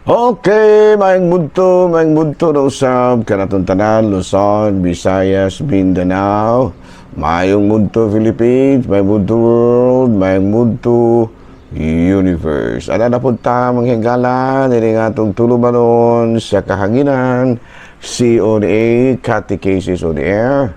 Okay, maayong budto na usab kanatong tanan, Luzon, Visayas, Mindanao, maayong budto Philippines, maayong budto world, maayong budto universe. Ana na punta, mga higala, diri nga atong tulumanon sa kahanginan, COA, Catechesis on the Air.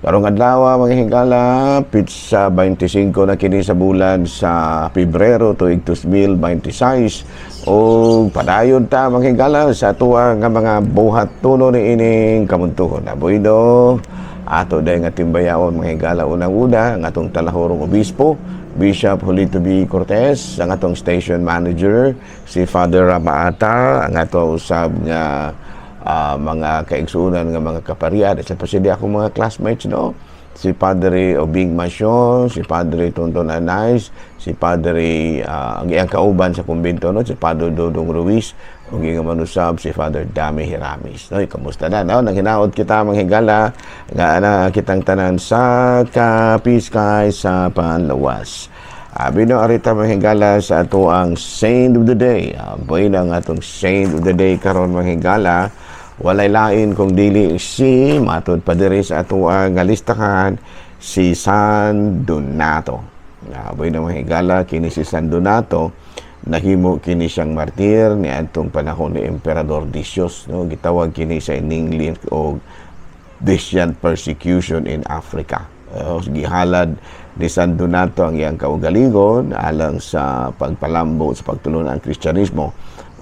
Karong adlaw, mga higala, pitsa 25 na kini sa bulan sa Pebrero tuig 2026 o padayon ta, mga higala, sa atuwa nga mga buhat tuno ni ining kamuntuhon. Aboydo, ato dahil nga timbayaon, mga higala, unang-una ang atong talahorong obispo, Bishop Julito B. Cortez, ang atong station manager, si Father Ramaata, ang ato usab nga mga kaigsuonan nga mga kaparian at sa pasidi akong mga classmates, no, si Padre Obing Masyon, si Padre Tonton Anais, si Padre ang iyang kauban sa kumbento, no, si Padre Dodong Ruiz ug iyang manusab si Father Dami Hiramis, no. Kamusta na, no? Nang hinaot kita, mga higala, nga ana kitang tanan sa kapiskay sa panlawas. Abi no, arita, mga higala, sa ato ang Saint of the Day. Boy na ang atong Saint of the Day karon, mga higala. Walay lain kung dili si, matud pa diri sa ato ang listahan, si San Donato. Boy na, mga higala, kini si San Donato nahimo kini siyang martir ni adtong panahon ni Emperador Decius, no. Gitawag kini sa English og Decian persecution in Africa. Gihalad ni San Donato ang iyang kaugalingon alang sa pagpalambo sa pagtulon ang Kristyanismo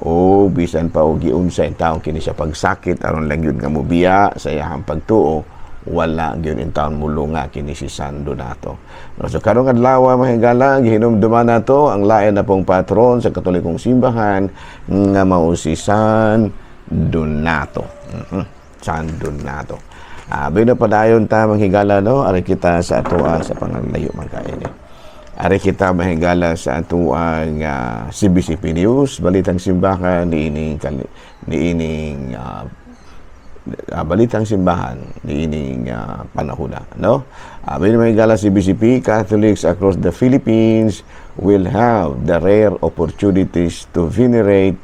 o bisan pa og giunsa in taon kini siya pagsakit aron lang yun nga mobiya sa iyang pagtuo, wala gyud in taon mulunga kini si San Donato. No, so karong adlaw, mga higala, gihinumduman nato ang lain na pong patron sa Katolikong Simbahan nga mao si San Donato. San Donato. Bino padayon ta, mga higala, no, ari kita sa atoa sa pangalayo man kaini. Ari kita, mga higala, sa atoang CBCP News, Balitang Simbahan niining Balitang Simbahan niining panahon na, no? Abi, mga higala, CBCP, Catholics across the Philippines will have the rare opportunities to venerate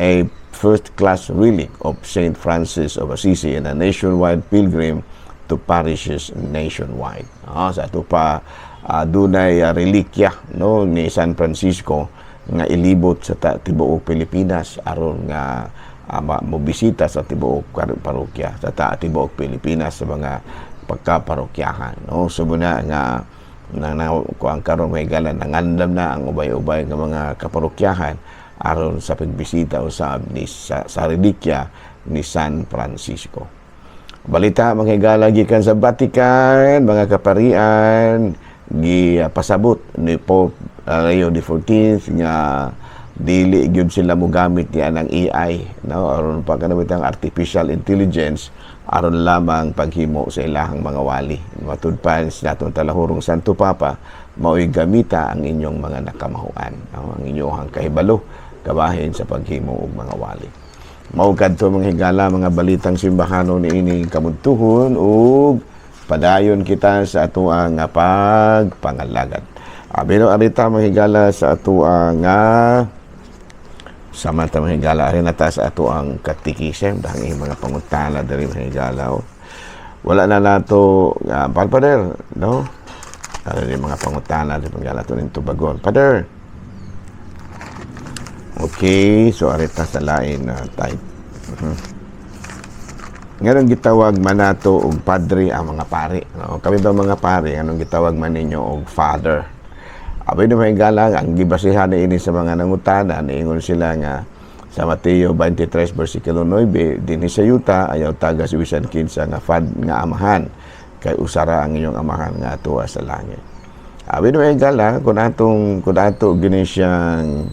a first-class relic of Saint Francis of Assisi in a nationwide pilgrim to parishes nationwide. Sa ato pa dunay relikya, no, ni San Francisco nga ilibot sa tibuok Pilipinas aron nga mobisita sa tibuok parokya sa tibuok Pilipinas sa mga pagkaparokyahan, no. So muna nga na kuang karon, may gala, nangandam na ang ubay-ubay nga mga kaparokyahan aron sa pagbisita usab ni sa relikya ni San Francisco. Balita, mga higala, gikan sa Vatican, mga kaparian, gi pasabot ni Pope Leo XIV nga dili gyud sila mogamit ni anang AI, no, aron pa kanang artificial intelligence aron lamang paghimo sa ilahang mga wali. Matud pa sa atong talahurong Santo Papa, mao'y gamita ang inyong mga nakamahuan, no, ang inyong kahibalo kabahin sa paghimo og mga wali. Mao kadto, mga higala, mga balitang simbahano ni ining kamuntuhon ug padayon kita sa atoang nga pagpangalagad. Abi no, arita, mga higala, sa atoang nga samantang, mga higala, ari na ta sa atoang katikisem dahil mga pangutana diri, mga higala, oh. Wala na nato pader, no? Ari mga pangutana diri, mga higala, to ning tubagon. Pader. Okay, so arita sa lain na type. Nganong gitawag man nato og padre ang mga pari? No? Kami ba mga pari, anong gitawag man ninyo og father? Abi na, mga higala, ang gibasihan ni ini sa mga nangutana, niingon sila nga sa Mateo 23 versikulo 9, dinhi sa yuta ayaw taga si bisan kinsa nga fad nga amahan kay usara ang inyong amahan nga atuwa sa langit. Abi na, mga higala, kung ato gini siyang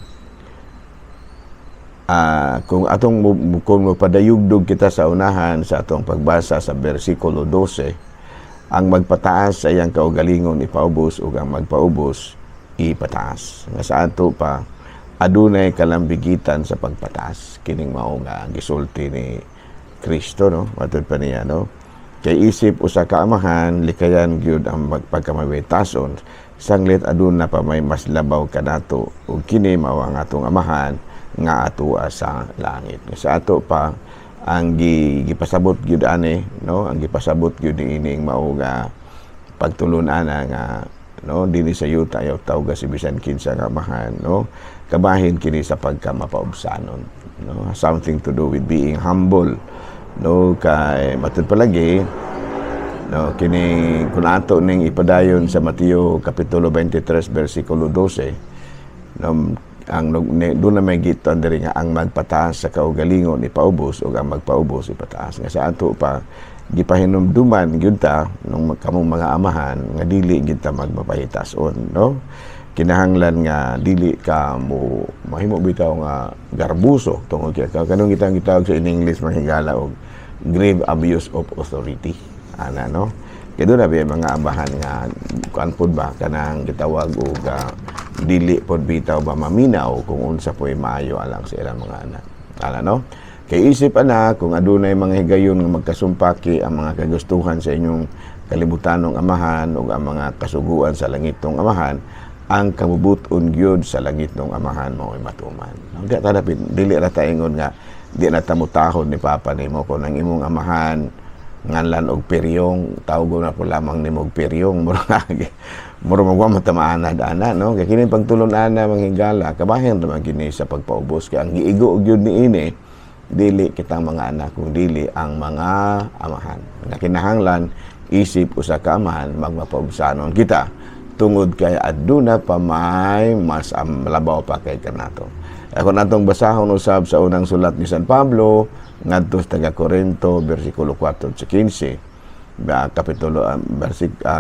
kung atong kung mapadayugdog kita sa unahan sa atong pagbasa sa versikulo 12, ang magpataas sa iyang kaugalingon ipaubos ug ang magpaubos ipataas, nga sa ato pa adunay kalambigitan sa pagpataas, kining mao nga gisulti ni Kristo, no. Matud pa niya, no, kay isip usa ka amahan, likayan gyud ang pagkamawitason sanglit aduna pa may mas labaw kanato ug kini mao ang atong Amahan nga atua sa langit. Sa ato pa ang gipasabot gyud ani, no, ang gipasabot gyud niining mao nga pagtulunan nga, no, dinhi sa yuta ayaw tawga si bisan kinsa nga amahan, no, kabahin kini sa pagkamapaubsanon, no, something to do with being humble, no, kay matud palagi, no, kini kung ato ning ipadayon sa Mateo kapitulo 23 bersikulo 12, no, ang doon na may gitan diri nga ang magpataas sa kaugalingon ipaubos ug ang magpaubos ipataas, nga sa ato pa gipahinumduman gyud ta nung kamong mga amahan nga dili gyud ta magmapahitason, no. Kinahanglan nga dili ka mo mahimo bitaw nga garbuso tungod kay kanong gitang gitawag sa in English, mga higala, og grave abuse of authority ana, no. Kay doon na ba mga amahan nga kuan pod ba, kanang gitawag og dili pod bitaw ba maminaw kung unsa po'y maayo alang sa ilang mga anak ana, no. Kay isip ana, kung adunay mga higayon nga magkasumpaki ang mga kagustuhan sa inyong kalibutanong amahan ug ang mga kasuguan sa langitong amahan, ang kabubuton gyud sa langitong amahan mao'y matuman. Ang di ta dapit, dili ra ta ingon nga di na ta mutahod ni papa nimo. Kung ang imong amahan nganlan og Peryong, tawgo na po lamang nimo og Peryong, murag murag magwa matamaan ana, no. Kay kini pagtulon-ana, mga higala, kabahin ra man kini sa pagpaubos, kay ang giigo gyud niini dili kitang mga anak kung dili ang mga amahan, nga kinahanglan isip usa ka amahan magmapaubsanon kita tungod kay aduna pa may mas labaw pa kay kanato. Ako natong basahon usab sa unang sulat ni San Pablo ngadto sa taga Corinto, bersikulo 4 sa 15 ba,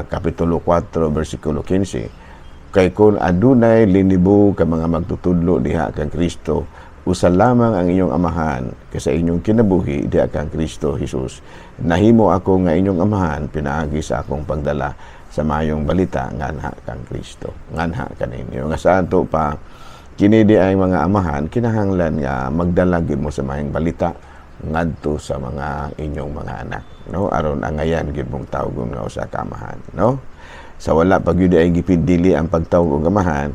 kapitulo 4 bersikulo 15: "Kay kung adunay linibo ka mga magtutudlo diha kang Kristo, usa lamang ang inyong amahan kay sa inyong kinabuhi diha kang Kristo Jesus. Nahimo ako nga inyong amahan pinaagi sa akong pagdala sa mayong balita nganha kang Kristo, nganha kaninyo." Nga sa ato pa kini di ay mga amahan kinahanglan nga magdala gyud mo sa mayong balita ngadto sa mga inyong mga anak, no, aron angayan gyud mong tawgon nga usa ka amahan, no. Sa wala pa gyud ay gipidili ang pagtawag og amahan,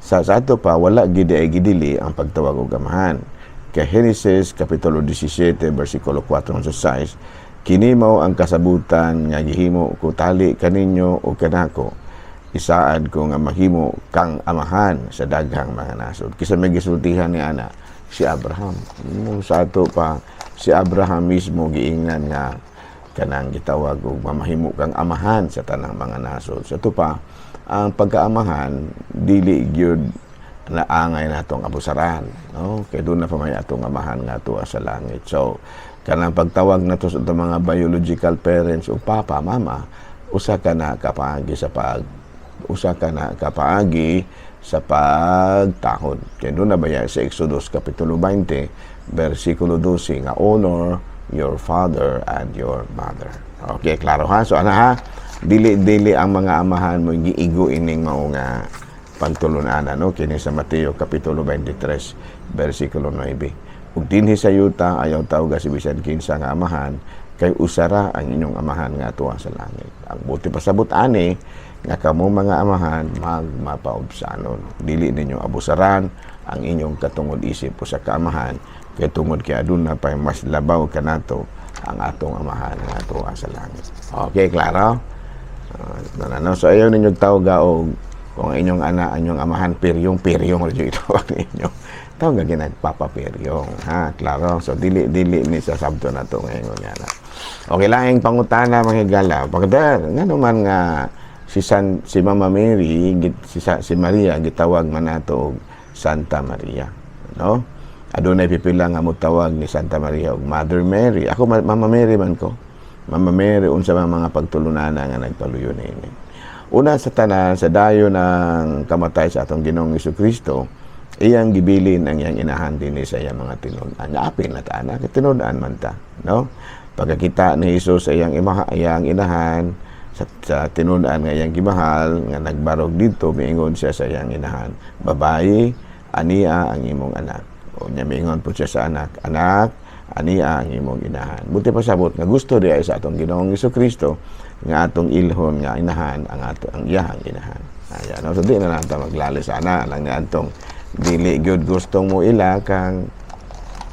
sa ato pa wala gyud ay gidili ang pagtawag og amahan, kay Genesis kapitulo 17 bersikulo 4 sa 6: "Kini mao ang kasabutan nga gihimo ko tali kaninyo ug kanako, isaad ko nga mahimo kang amahan sa daghang mga nasod." Kisa may gisultihan ni ana? Si Abraham. Mo sa ato pa si Abraham mismo giingnan nga kanang gitawag og mamahimo kang amahan sa tanang mga nasod. Sa ato pa ang pagkaamahan dili gyud naangay natong abusaran, no, kay doon na pa may atong amahan nga atua sa langit. So kanang pagtawag nato sa atong mga biological parents o papa, mama, usa ka na kapaagi sa pagtahod. Kaya doon na ba yan sa Exodus Kapitulo 20, versikulo 12 nga "Honor your father and your mother." Okay, klaro ha? So ana ha, dili-dili ang mga amahan mo giigo ining mao nga pagtulunan, no, kini sa Mateo Kapitulo 23 versikulo 9: "Ug dinhi sa yuta ayaw tawga si bisan kinsa nga amahan, kay usara ang inyong amahan nga atua sa langit." Ang buti pasabot ani nga kamo mga amahan magmapaubsanon. Dili ninyo abusaran ang inyong katungod isip usa ka amahan kay tungod kay aduna pa mas labaw kanato, ang atong amahan nga atua sa langit. Okay, klaro? No, so ayaw ninyo tawga og kung ang inyong anak, ang inyong amahan Peryong, Peryong rin yung itawag ninyo. Tawag nga ginag Papa Peryong, ha, klaro? So dili dili ni sa sabto na to ngayon nga na. Okay lang pangutana, mga higala. Pagdar, nga naman nga si Mama Mary, si Maria gitawag man nato og Santa Maria, no? Adunay pipila nga motawag ni Santa Maria og Mother Mary. Ako Mama Mary man ko. Mama Mary, unsa man mga pagtulunana nga nagpaluyo niini? Una sa tanan, sa dayon ng kamatay sa atong Ginoong Kristo, iyang gibilin ang iyang inahan dinhi sa iyang mga tinud-an. Apil na ta ana, kay tinud-an man ta, no? Pagkakita ni Jesus sa iyang imaha, iyang inahan sa tinud-an nga iyang gimahal nga nagbarog didto, miingon siya sa iyang inahan, "Babayi, ania ang imong anak." O nya miingon po siya sa anak, "Anak, ania ang imong inahan." Buti pasabot nga gusto diay sa atong Ginoong Kristo nga atong ilhon nga inahan ang ato ang iyahang inahan. Ayan, no? So di na lang ta maglalis ana lang ni atong Dili gyud gustong mo ila kang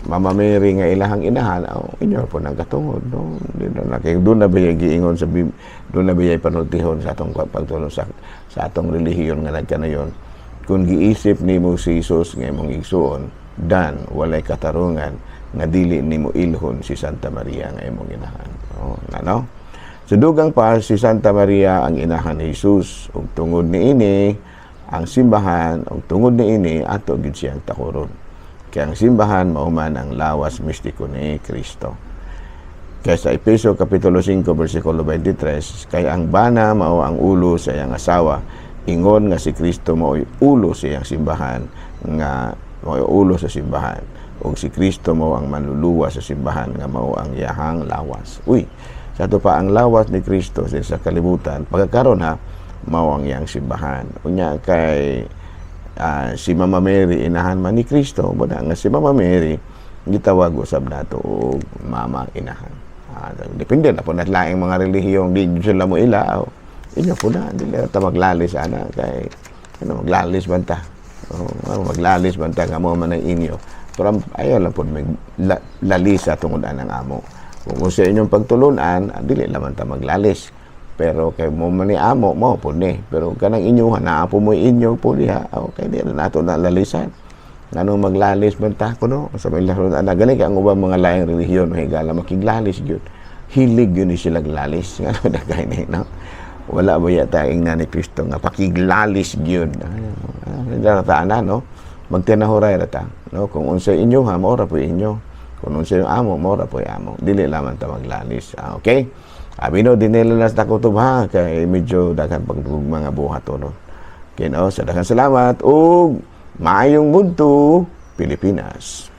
Mama Mary nga ilahang inahan, oh, inyo po nang katungod, no? Di na na kay doon na ba giingon sa doon na ba panultihon sa atong pagtulong sa atong relihiyon nga nagkanayon: kung giisip nimo si Jesus nga imong igsuon, dan walay katarungan nga dili nimo ilhon si Santa Maria nga imong inahan. Oh, ano? So dugang pa, si Santa Maria ang inahan ni Jesus ug tungod niini ang simbahan, ug tungod niini ato gid siyang takuron. Kaya ang simbahan mao man ang lawas mistiko ni Kristo. Kaya sa Epeso Kapitulo 5 versikulo 23, kay ang bana mao ang ulo sa iyang asawa, ingon nga si Kristo mao'y ulo sa iyang simbahan, nga mao'y ulo sa simbahan, ug si Kristo mao ang manluluwas sa simbahan nga mao ang iyahang lawas. Uy, sa ato pa ang lawas ni Kristo sa kalibutan, pagkakaron ha, mao ang iyang simbahan. Unya kay si Mama Mary inahan man ni Kristo, mao nga si Mama Mary gitawag usab nato og mama inahan. Depende na po na laing mga relihiyong di sila mo ila. Oh, inyo po na, dili ta maglalis ana kay ano, maglalis man ta. Oh, maglalis man ta nga mo man ang inyo. Pero ayaw lang po may lalisa tungod anang amo. Kung sa inyong pagtulunan, dili naman ta maglalis. Pero kay mo man ni amo, mo po ni. Pero kanang inyo, naa po mo inyo po diha. Okay, di na nato na lalisan. Ngano maglalis man ta kuno sa may laro na gani kay ang ubang mga laing relihiyon mahigala makiglalis gyud. Hilig yun ni sila glalis. Ngano na kay ni, no? Wala ba yata ingna ni Kristo nga pakiglalis gyud? Ah, ta ana, no? Magtinahuray ra ta, no? Kung unsay inyo ha, mao ra po inyo. Kung unsay amo, mao ra po amo. Dili lamang ta maglalis. Ah, okay? Abi no, dinila na sa kutob ha, kay medyo daghan pag mga buhat to, no? Okay, no? Sa daghang salamat ug maayong budto, Pilipinas.